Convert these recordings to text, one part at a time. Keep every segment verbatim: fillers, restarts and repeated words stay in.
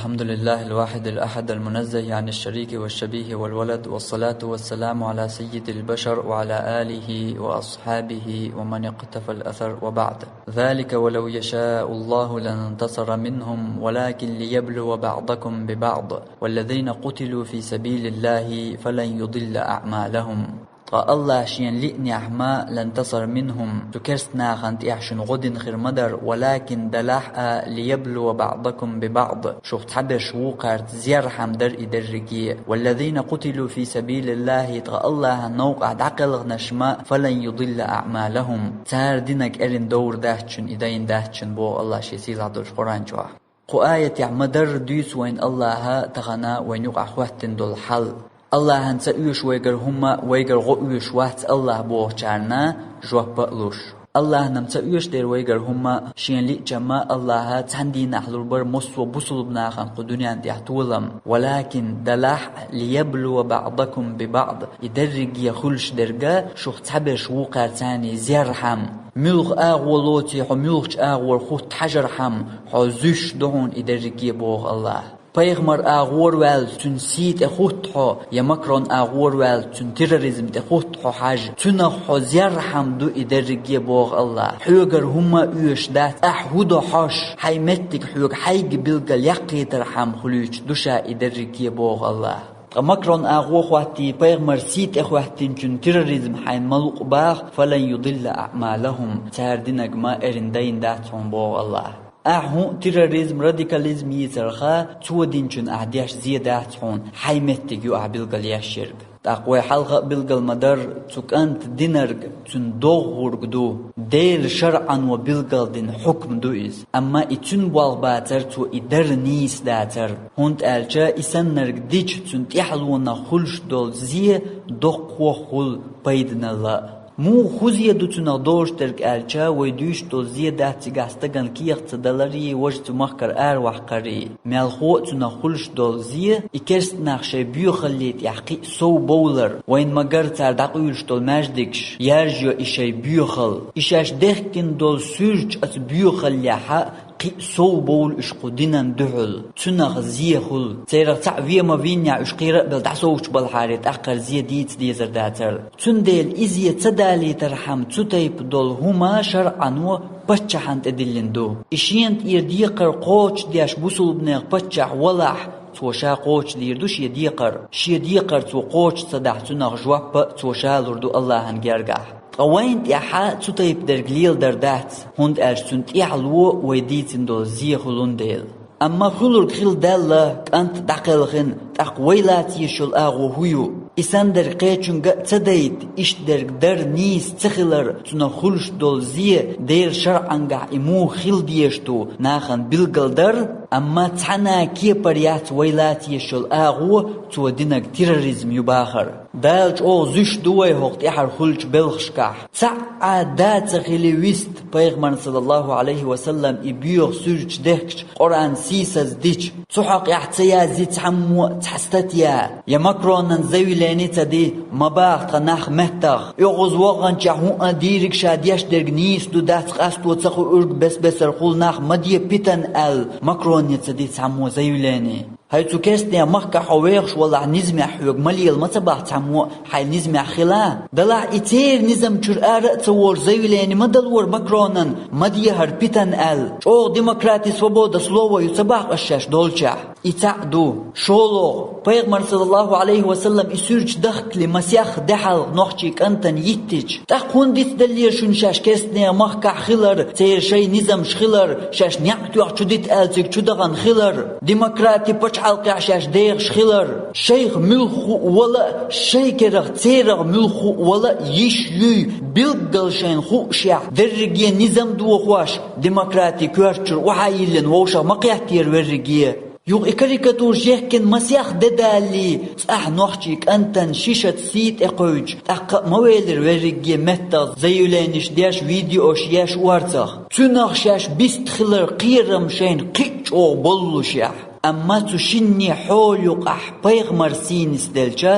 الحمد لله الواحد الأحد المنزه عن الشريك والشبيه والولد، والصلاة والسلام على سيد البشر وعلى آله وأصحابه ومن اقتفى الأثر، وبعد. ذلك ولو يشاء الله لانتصر منهم ولكن ليبلو بعضكم ببعض، والذين قتلوا في سبيل الله فلن يضل أعمالهم. Ткъа АллахӀа Шена лиънехь ма, لانتصر منهم, цу керста нахана тӀехь шуна гӀо дина хир ма дара, ولكن, делахь а, ليبلو بعضكم ببعض, шух цхьаберш вукхарца зерхьама дара и дерриге. والذين قتلوا في سبيل الله, ткъа АллахӀан новкъахь дӀакхелхинарш ма, فلن يضل أعمالهم, цара динарг эрна довр дац шуна, и дайна дац шуна, боху АллахӀа Шен сийлахь долчу Къуръан чохь. Кху аятехь ма-дарра дуьйцу вайна АллахӀа тахана вайна юкъахь хӀоьттина долу хьал. АллахӀана ца оьшу вайгара хӀумма, вайгара гӀо оьшу вац АллахӀа бохучарна жоп а луш. АллахӀана-м ца оьшу дера вайгара хӀумма, Шена лиъча-м АллахӀа цхьана дийнахь лур бара массо а бусулба нахана кху дуьнен тӀехь толам. ولكن, делахь а, ليبلو بعضكم ببعض, и дерриге хуьлуш дерг шух цхьаберш вукхарца зерхьама. Муьлха агӀо лоций хьо, муьлхачу агӀор хӀутту хьажархьама, хьо зуьйш ду хьуна и дерриге, боху АллахӀа. Пайхамар агӀор ваьлча, цуьнан сий тӀе хӀутту хьо, я Макрон агӀор ваьлча, цуьнан терроризм тӀе хӀутту хьо, хьажа, цуьнах хьо зерхьама ду и дерриге, боху АллахӀа. Хьоьгара хӀумма а оьшуш дац, ахь хӀун до хьожуш, хьайн меттиг хьоьга хьайга билггал яккхийтархьама хуьлуьйтуш ду ша и дерриге, боху АллахӀа. Ткъа Макрон агӀо хӀоттий, пайхамар сий тӀе хӀоьттинчун терроризм хьайна ма луъу баха, فلن يضل أعمالهم, цара динарг ма эрна дайна дац хьуна, боху АллахӀа. Ахь хӀун а терроризм, радикализм йийцарха, цо динчун ахь деш зе дац хьуна, хьайн меттиг ю ахь билггал еш ерг. ТӀаккха вай хьалха а билггал ма-дарра, цу кӀанта динарг цуьнан доггӀург ду, Делан шарӀано билггал дина хьукм ду иза. Амма и цуьнан болх бацара, цо и дара нийса дацара, хӀунда аьлча и саннарг дича цуьнан тӀаьхьалонах хуьлуш долу зе доккхахула, пайданала а. Муха хӀун зе ду цуьнах долуш дерг аьлча, вай дуьйцуш долу зе дац цигахь стагана кехат ца даларий, важа цу махкара араваккхарий. Мелхо а цуьнах хуьлуш долу зе, и керста нах шайн боьхалле тӀехь кхин а сов бовлар, вайна ма-гарра цара дӀакъуьйлуш долу маьждигаш, яржайо и шайн боьхалла. И шаьш дехкина долу суьрташ оцу боьхаллехь а кхин а сов бовлу уьш кху динан дуьхьал, цуьнах зе хуьлу. Церах цхьаъ вен ма винехь, уьш кхера а белла дӀасовчу балхьаре, тӀаккхара зе дийца дезар дацара. Цундела и зе ца далийтархьама, цу тайпа долу хӀума шарӀано паччахьна тӀедиллина ду. И шена тӀера декхар кхочушдеш бусулбанех паччахь валахь, цо ша кхочушдийр ду шен декхар. Шен декхар цо кхочуш ца дахь, цуьнах жоп а цо ша лур ду АллахӀан гергахь. Ткъа вайна тӀехь цу тайпа дерг леладар дац, хӀунда аьлча цуьнан тӀаьхьало вай дийцина долу зе хуьлун дела. Амма хуьлург хилла даьлла, кӀант дӀакхелхина, тӀаккха вай лаца езаш йолу агӀо хӀун ю? И санна дерг кхечуьнга а ца дайта, иштта дерг дар нийса ца хилар, цунах хуьлуш долу зе Делан шарӀангахь и муха хила дезаш ду, нахана билггал дар, амма цхьана а кепара яц вай лаца езаш йолу агӀо, цо динарг терроризм ю бахар. Дала чӀогӀа зуьйш ду вай хӀокху тӀаьхьара хуьлучу белхашкахь. Цхьа а да ца хили вист, пайхамарна, саллаллаху Ӏалайхи ва саллам, и боьха суьрташ дехкича, Къуръан сийсаз дича, цу хьокъехь ца язйи цхьаммо а цхьа статья, я Макронан заявлени ца ди, ма баха тхан нах меттах. ОьгӀаз ваханчохь хӀун а дийриг ша деш дерг нийса ду, дац къасто ца хуург, бес-бесархула нах ма де питан аьлла, Макроне ца ди цхьаммо заявлени. ХӀай цу керстанех махкахь хьо вехаш валахь, низамехь хьоьга ма лела ма ца баха цхьаммо а, хьайн низамехь хила. Делахь и церан низам чуьра ара а ца волуш заявлени ма далора Макронан, ма дехьара питан аьлла. ЧӀогӀа демократи, свобода слова ю ца баха аш шаьш долчехь. И цхьаъ ду. ШолгӀа, пайхамар, саллаллаху Ӏалайхи ва саллам, и суьрташ дахкале масех де хьалха нохчийн кӀантана йиттича, тӀаккха хӀунда дицделлера шуна шаьш керстанех махкахь хилар, церан шайн низамаш хилар, шаьш неӀ тоьхна чу дита аьлла цига чу дахана хилар, демократи пачхьалкхехь шаьш дехаш хилар? Шайх муьлхха хуу вала а, шайн керах церах муьлхха хуу вала а йиш юй, билггал шайна хуушехь, дерриге низам дохош, демократи коьрта чуьра охьа а йиллина, вовшах ма кхеттера верриге. Юха и карикатураш яхкина масех де далале, цӀахь нохчийн кӀантана шишаца сий тӀекхевдаш, тӀаккха а ма велира верриге меттах заявлениш деш, видеош еш орцах. Цуьнах шаьш бист хилар кхерам шайна кхин а чӀогӀа боллушехь. Амма цу шинне хьола юкъахь пайхамар сий нисделча,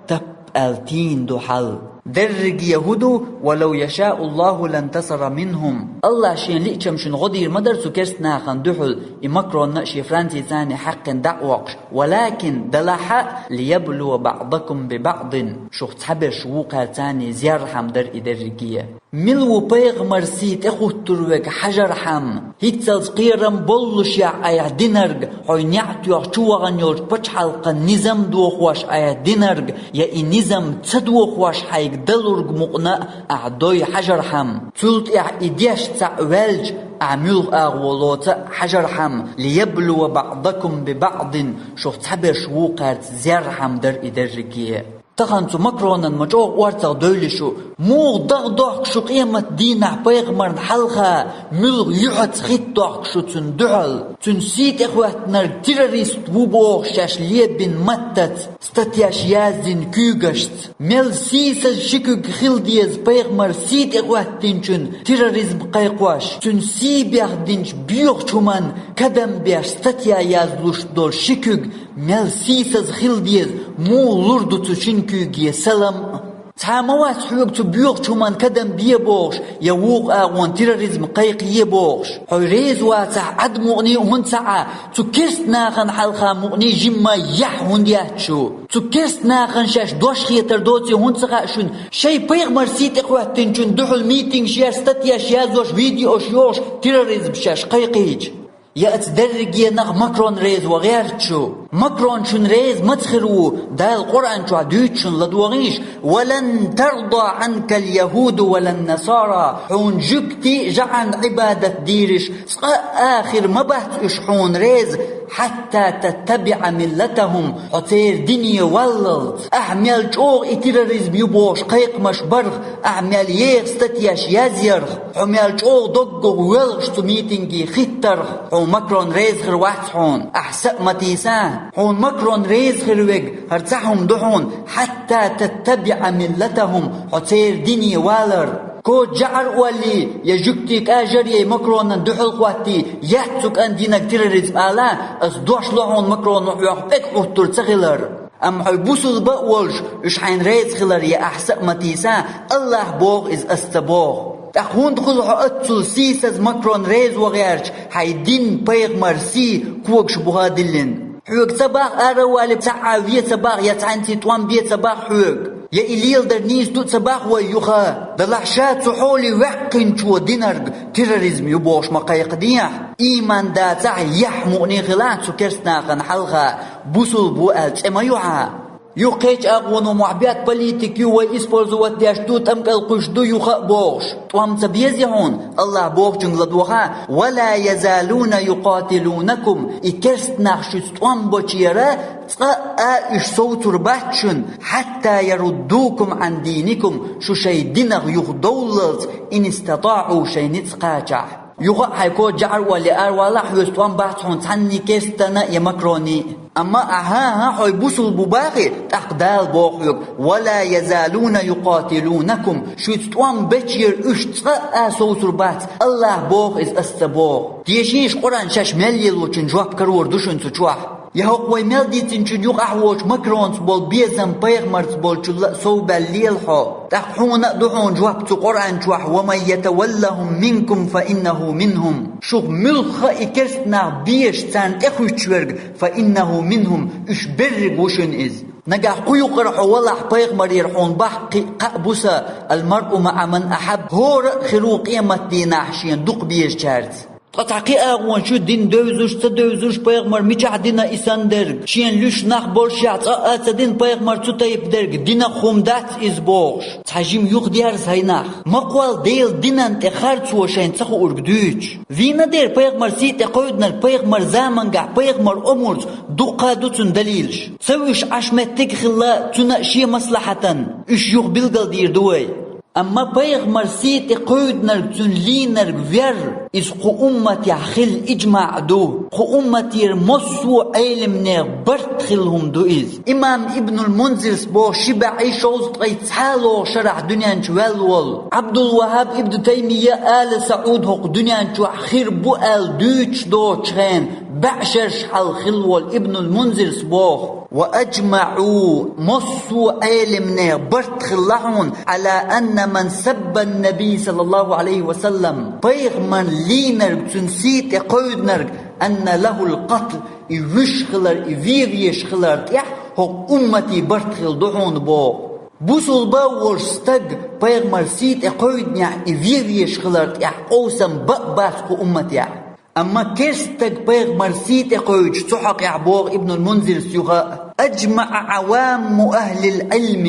тап аьлла тийна ду хьал. Дерриге хӀун ду, ولو يشاء الله لانتصر منهم. Аллахь шен лиъчам шуна гӀо дийр ма дара цу керста нахана дуьхьал, и Макронна а шен Францицани хьаькхина дӀа а воккхуш. Валакин, делахь а, лияблуа баъдакум бибаъдин, шух цхьаберш вукхаьрцани зерхьама дара и дерриге. Мила ву пайхамар сий тӀехуттур верг хьажархьама, хӀинццалц кхерам боллушехь айхьа динарг, хьой неӀ тоьхна чу вахана йолчу пачхьалкхан низам дохош айхьа динарг, я и низам ца дохош хьайга далург мукъна а ахьа дой хьажархьама. Цул тӀаьхьа и деш цхьаъ ваьлча, ахьа муьлха агӀо лоцу а хьажархьама, лияблуа баъдакум бибаъдин, шух цхьаберш вукхаьрца зерхьама дара и дерриге. Тахана цу Макронан ма чӀогӀа орцах девлла шу, муха дагӀа дохку шу къематан дийнахь пайхамарна хьалха, муьлха юьхьаца хӀитта дохку шу цунна дуьхьал. Цуьнан сий тӀехӀоьттинарг террорист ву бохуш шаьш лебина маттаца, статьяш яздина куьйгашца. Мел сийсаза ши куьг хила деза пайхамар сий тӀехӀоьттинчун терроризм кхайкхош, цуьнан сий бехдинчу боьхачу хӀуманна кадам беш статья яздалуш долу ши куьг мел сийсаза хила деза, муха лур ду цу шина куьйге салам а? Цхьа а ма вац хьоьга цу боьхачу хӀуманна кадам бе бохуш, я вукху агӀонан терроризм кхайкхае бохуш. Хьо реза вацахь, Ӏадмукъний а хӀунда ца Ӏа, цу керста нахана хьалха мукъний жимма яхь хӀунда яц шу? Цу керста нахана шаьш дош хетар доций хӀунда ца хаьа шуна? Шайн пайхамар сий тӀехӀоьттинчун дуьхьал митингаш еш, статьяш яздеш, видеош йохуш, терроризм шаьш кхайкхийча. Я оцу дерригенах Макрон реза ван гӀерташ шу? Макрон шуна реза маца хир ву, Дала Къуръан чохь дуьйцу шуна, ладогӀийша: «Ва лан тарда Ӏанкал яхӀуду ва лан насара». Хьуна жуьгтий а, жаӀан Ӏибадат дийраш цкъа а хир ма бац уьш хьуна реза, «хьатта таттабиӀа миллатахӀум», хьо церан дине валлалц. Ахьа мел чӀогӀа и терроризм ю бохуш кхайкхамаш барх, ахьа мел еха статьяш язъярх, хьо мел чӀогӀа доггах воьлхуш цу митинге хӀиттарх, хьуна Макрон реза хир вац хьуна. Ахьа са а ма тийса, хьуна Макрон реза хир верг хӀара цхьа хӀума ду хьуна: «хьатта таттабиӀа миллатахӀум», хьо церан дине валар. Коча жаӀар оллий, я жуьгтий кӀажар яй Макронан дуьхьал хӀоттий, яц цу кӀант динарг терроризм ала, ас дош ло хьуна Макроно хьох пӀелг Ӏуттур ца хилар. Амма хьо бусулба а волуш, уьш хьайна реза хилар я ахьа са а ма тийса, Аллахь боху иза, ас ца боху. ТӀаккха хӀунда хуьлу хьо оццул сийсаза Макрон реза ван гӀерташ, хьайн дин, пайхамар сий когаш буха а диллина? Хьоьга ца боху ара а валий, цхьа а ве ца боху, я цхьаьнций тӀом бе ца боху хьоьга? Я и леладар нийса ду ца боху вай юха? Делахь ша цу хьоле ваьккхинчо динарг терроризм ю бохуш ма кхайкхадехьа. Ийман дацахь, яхь мукъане хилахь цу керста нахана хьалха, бусулба ву аьлла цӀе ма ю хьан. Юха кхечу агӀоно мохь бетта политик ю, вай использовать деш ду, тӀамкӀал кхуьйсуш ду юха а бохуш. ТӀом ца безий хьуна? Аллахь бохучуьнга ладогӀа: «Ва ла язалуна юкъатилунакум», и керста нах шуьца тӀом бечара цкъа а уьш совцур бац шуна, «хьатта яруддукум Ӏан дийникум», шу шайн динах юхадовллалц, «ин истатаӀу», шайн ницкъ кхачахь. Юха а хьайн коча жаӀар оллий аравалахь, хьоьца тӀом бац хьуна цхьанний керстана я Макроний. Амма ахьа, хьо бусулба ву бохий, тӀаккха Дала боху хьоьга: «Ва ла язалуна юкъатилунакум», шуьца тӀом бечара уьш цкъа а совцур бац, Аллахь боху иза, ас ца боху. Тешийша, Къуръан шаьш мел лелочун жоп карор ду шуна цу чохь. Я хӀокху вай мел дийцинчун юкъахь воцуш Макронца болу безам пайхамарца болчул а совбаьлла лела хьо. ТӀаккха хьуна а ду хьуна жоп цу Къуръан чохь: «Ва ман ятаваллахум минкум фа иннаху минхум». Шух муьлхха а и керста нах безаш, царна тӀехуьттуш верг, «фа иннаху минхум», уьш берриг ву шуна иза. Нагахь кху юкъара хьо валахь, пайхамарера хьуна бахьа кхин а кхаъ бу сан: «Ал-маръу маӀа ман ахьабб», хӀора а хир ву къемат дийнахь шена дукха безачаьрца. Ткъа цхьа кхин агӀонаш ю дин девзаш, ца девзаш, пайхамар мичахь дина и санна дерг, шена луьйш нах болушехь цкъа а ца дина пайхамар цу тайпа дерг, динах хӀума дац иза бохуш. Цхьа жима юхадерза хӀай нах. Ма кхолла Делан динан тӀе харцо шайна ца хуург дуьйцуш. Вийна дера пайхамар сий тӀе кхевдинарг пайхамар замангахь, пайхамар омурца дуккха а ду цунна далилаш. Ца вуьйш Ӏаш меттиг а хилла, цунна а шен маслахьатан уьш юха билгалдийр ду вай. Амма пайхамар сий тӀе кхевдинарг, цуьнан лийнарг вер, иза кху умматехь хилла иджмаъ ду. Кху умматера массо а Ӏелимнех барт хилла хӀума ду иза. Имам Ибнул Мунзирс боху ши бӀе шовзткъе цхьалогӀу шарахь дуьнен чу ваьлла волу, Ӏабдул-ВахӀаб, Ибн Таймия, Ала СаӀуд хӀокху дуьнен чохь хир бу аьлла дуьйцуш доцучу хенан бӀе шераш хьалха хилла волу Ибнул Мунзирс боху: وأجمعوا, массо а Ӏелимнех барт хилла хьона, على أن من سب النبي صلى الله عليه وسلم, пайхамар лийнарг, цун сий тӀе кховднарг, أن له القتل, и вуьш хилар, и вегӀеш хилар тӀехь хӀокху умматий барт хилла ду хьона боху. Бусулба волуш стаг пайхамар сий тӀе кховдинехь, и вегӀеш хилар тӀехь къовсам бакъ бац кху умматехь. Амма керста стаг пайхамар сий тӀе кховдуш цу хьокъехь боху Ибнул Мунзирс юха а: أجمع عوام أهل العلم,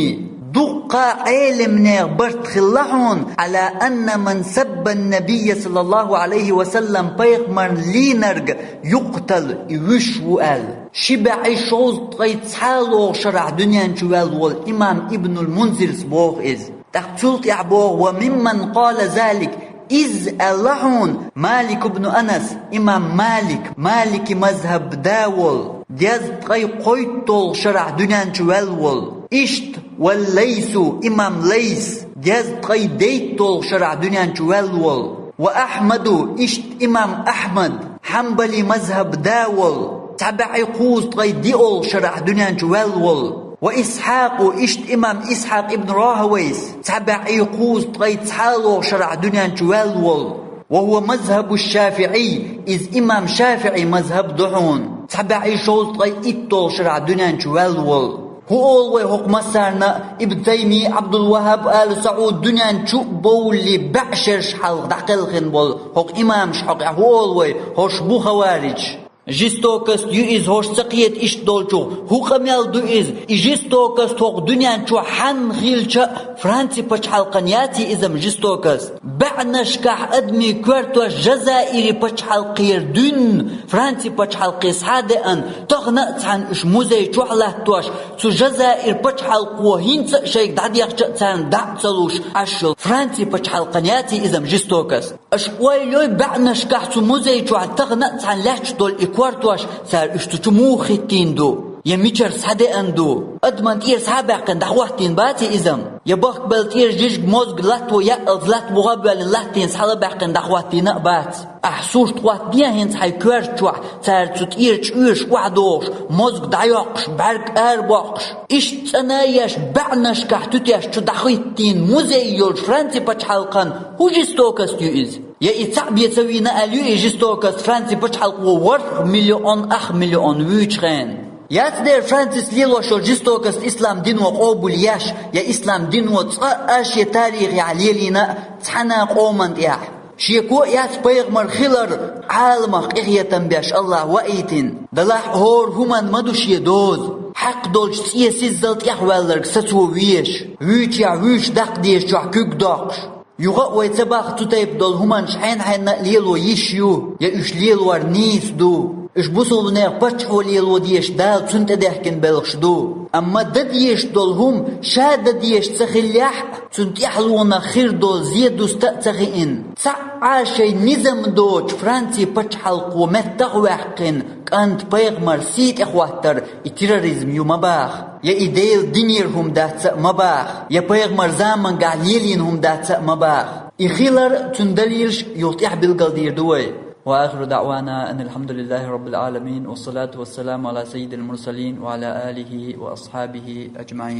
дуккха Ӏелимнех барт хилла хьона, على أن من سب النبي صلى الله عليه وسلم, пайхамар лийнарг, يقتل, и вуьш ву аьлла. Ши бӀе шовзткъе цхьалогӀу шарахь дуьнен чу ваьлла волу имам Ибнул Мунзирс боху иза. ТӀаккха цул тӀаьхьа боху: وممن قال ذلك, иза аьлла хьуна Малик ибн Анас, имам Малик, Малики мазхаб да волу, дезткъе кхойтталгӀу шарахь дуьнен чу ваьлла волу. Иштта, والليث, имам Лайс, дезткъе дейтталгӀу шарахь дуьнен чу ваьлла волу. وأحمد, иштта имам Ахьмад, хьанбали мазхаб да волу, цхьа бӀе кхузткъе диъалгӀу шарахь дуьнен чу ваьлла волу. وإسحاق, иштта имам Исхьакъ ибн Рахьавайс, цхьа бӀе кхузткъе цхьалогӀу шарахь дуьнен чу ваьлла волу. وهو مذهب الشافعي, иза имам ШафиӀи мазхаб ду хьуна, цхьа бӀе шовзткъе итталгӀу шарахь дуьнен чу ваьлла волу. ХӀун олу вай хӀокху массарна а? Ибн Таймия, Ӏабдул-ВахӀаб, Алу СаӀуд, дуьнен чу а бовлий бӀе шераш хьалха дӀакхелхина болу хӀокху имамаш хьокъехь хӀун олу вай, хӀорш бу хаваридж. Жестокость ю иза, хӀорш ца кхета иштта долчух. ХӀун къамел ду иза? И жестокость хӀокху дуьнен чохь хьанна хилча а, Франци пачхьалкхана яций иза-м жестокость? БӀаьӀнашкахь адамийн коьртош Жазаири пачхьалкхера дуьйна, Франци пачхьалкхе схьа а деана, тахана а цхьаьна уьш музей чохь латтош, цу Жазаир пачхьалкхо хӀинца а шайга дӀадехча а царна дӀа а ца луш Ӏаш йолу Франци пачхьалкхана яций иза-м жестокость? Аша ойла йой, бӀаьӀнашкахь цу музей чохь тахана а цхьаьна лаьтташ долу и коьртош, цара уьш цу чу муха хӀиттийна ду? Я мичара схьадеана ду? Адаман тӀера схьа а баьккхина дӀахӀоттийна баций иза-м? Я бахкабелла тӀера жижиг мозга латто яаллалц латта бухахь а боьллина латтийна схьа а баьккхина дӀахӀоттийна а бац? Ахь сурт хӀоттаде хӀинца хьайн коьрта чохь, цара цу тӀера чӀоьраш охьадохуш, мозга дӀайоккхуш, бӀаьрг арабоккхуш. Иштта цӀана а еш, бӀаьӀнашкахь туьтеш чу дӀахӀиттийна музей йолчу Франци пачхьалкхан хӀун жестокость ю иза? Я и цхьаъ бен ца вийна аьлла ю и жестокость Франци пачхьалкхо ворхӀ миллион, ах миллион вуьйчу хенахь? Яц дера Францис лелош йолу жестокость ислам дино къобалъеш, я ислам дино цкъа а шен тарихехь лелийна а цхьана а къоман тӀехь? Шеко а яц пайхамар хилар Ӏаламах къинхетам беш АллахӀа ваийтина. Делахь а хӀора хӀуманна ма ду шен доза. Хьакха долчу цӀен сиззал тӀехваьлларг сацо везаш, вуьйчехь вуьйш даккха дезачохь куьг доккхуш. Юха а вай ца баххара цу тайпа долу хӀуманаш хьенан-хьенан а лело йиш ю, я уьш лелор нийса ду. Уьш бусулбанех паччахьо лело дезаш Дала цунна тӀедехкина белхаш ду. Амма дан дезаш долу хӀума ша дан дезаш ца хиллехь а, цунна тӀаьхьалонах хир долу зен дуста а ца хиъна, цхьаъ а шайн низам доцучу Франци пачхьалкхо меттах а ваьккхина, кӀант пайхамар сий тӀе хӀоттар и терроризм ю ма баха, я и Делан динера хӀума дац а ма баха, я пайхамар замангахь лелийна хӀума дац а ма баха. И хилар, цуьнан далилаш юха тӀаьхьа билгалдийр ду вай. وآخر دعوانا أن الحمد لله رب العالمين، والصلاة والسلام على سيد المرسلين وعلى آله وأصحابه أجمعين.